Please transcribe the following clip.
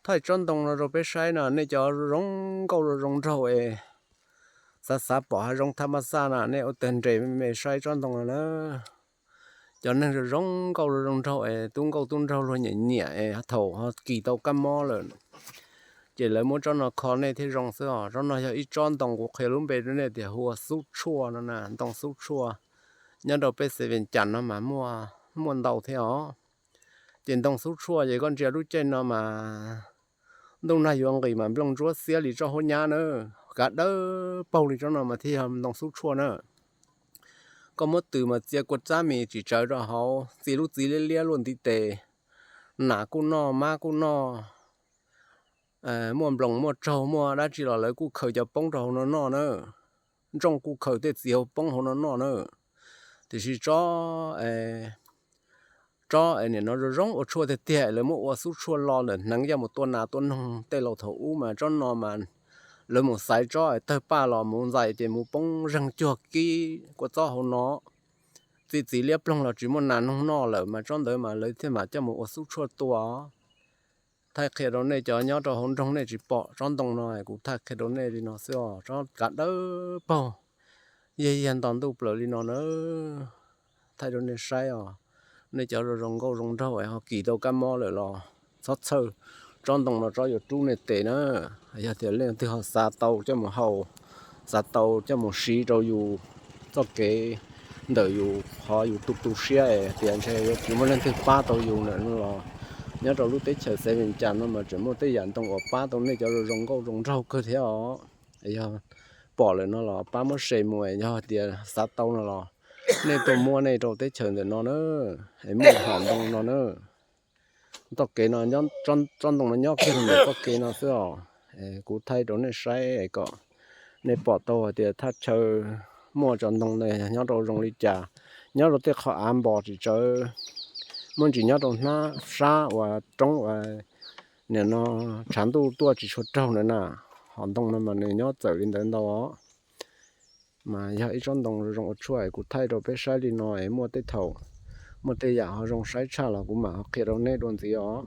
Thaij tsob ntoo no rau peb saib no, nej cov zoo nkauj zoo nraug es xav xav pom hav zoov thaj maj xaj na, nej ua tag nres me me saib tsob ntoo no na. Cov neeg zoo zoo nkauj zoo nraug es tub nkauj tub nraug luag nyiam nyiam es thaum ho kis tau kab mob lawm ces lawv muab tsob no kho nej thiaj zoo xwb os. Tsob no yog ib tsob ntoo, kuv qhia lub npe rau nej tias hu ua xub tshuaj no na, ntoo xub tshuaj. Nyob rau peb xeev Vias Cas no mas muaj ntau thiab os. Ces ntoo xub tshuaj ces koj ntsia lub caij no mas ntuj nag yuav nqis mas nplooj ntsuab xiab li tsob huab nyab na, kav dawb paug li tsob no mas thiaj yog ntoo xub tshuaj na. Koj muab tws mas txia kua txab mis tsis tsawv rau hauv, txi lub txiv liab liab luaj ntiv tes, nas kuj noj, mab kuj noj, muaj nploos muaj tsaug muaj dab tsi los lawv kuj khaws cov poob rau hauv no noj na. Ntsooj kuj khaws tej txiv hauv poob hauv no noj na. Tiam sis tsob, tsob nim no zoo zoo ua tshuaj tiag tiag lawv muab ua xub tshuaj lo ntawm hneev coj mus tua nas tua noog tej laus thaum ub mas tsob no mas lawv mus xaiv tsob tawg paj los mus ntxais ces mus poob zeeg cuag kib kua txob hauv no. Txi txiv liab ploog los tsis muaj nas noog noj lawm mas tsob ntawd mas lawv thiaj mam coj mus ua xub tshuaj tua. Thaij qhia rau nej cov nyob rau hauv nroog nej tsis pom tsob ntoo no, kuv thaij qhia rau nej li no xwb os. Tsob kav dawb paug, yag yag nto ntuj plaws li no na. Thaij rau nej saib os. Nej cov zoo zoo nkauj zoo nraug es ho kis tau kab mob lawm los txhob txhawj, tsob ntoo no tsob yuav rub nej tes na. Yog tias leej twg ho xav tau coj mus haus, xav tau coj mus siv rau yus txoj kev ntawm yus qhov yus tu tu siab es tias ntshe yuav tsis muaj leej twg pab tau yus ntawm no los, nyob rau lub teb chaws xeev Vias Cas no mas tseem muaj tej yam ntoo uas pab tau nej cov zoo zoo nkauj zoo nraug kawg thiab os. Yog pom lawm no los pab muab share mus, yog tias xav tau no los nej tuaj muab nej rau teb chaws ntawm no na, es muaj hom ntoo no na. Txoj kev no, tsob ntoo no nyob kiag ntawm txoj kev no xwb os. Kuv thaij rau nej saib kom nej pom tau hais tias thaj chaw muaj cov ntoo no nyob rau zoo li cas. Nyob rau tej qhov av npos tsis tsawv, muaj ntsis nyob rau hnab sab uas roob uas nim no tshav ntuj tuaj tsis tshua raug ntawd na. Hom ntoo no mas nws nyob txawm li ntawd ntau os. Mas yog ib tsob ntoo zoo ua tshuaj, kuv thaij rau peb saib li no es muaj tej thaum muaj tej yam ho zoo saib tshaj los kuv mam ho qhia rau nej dua ntxiv os.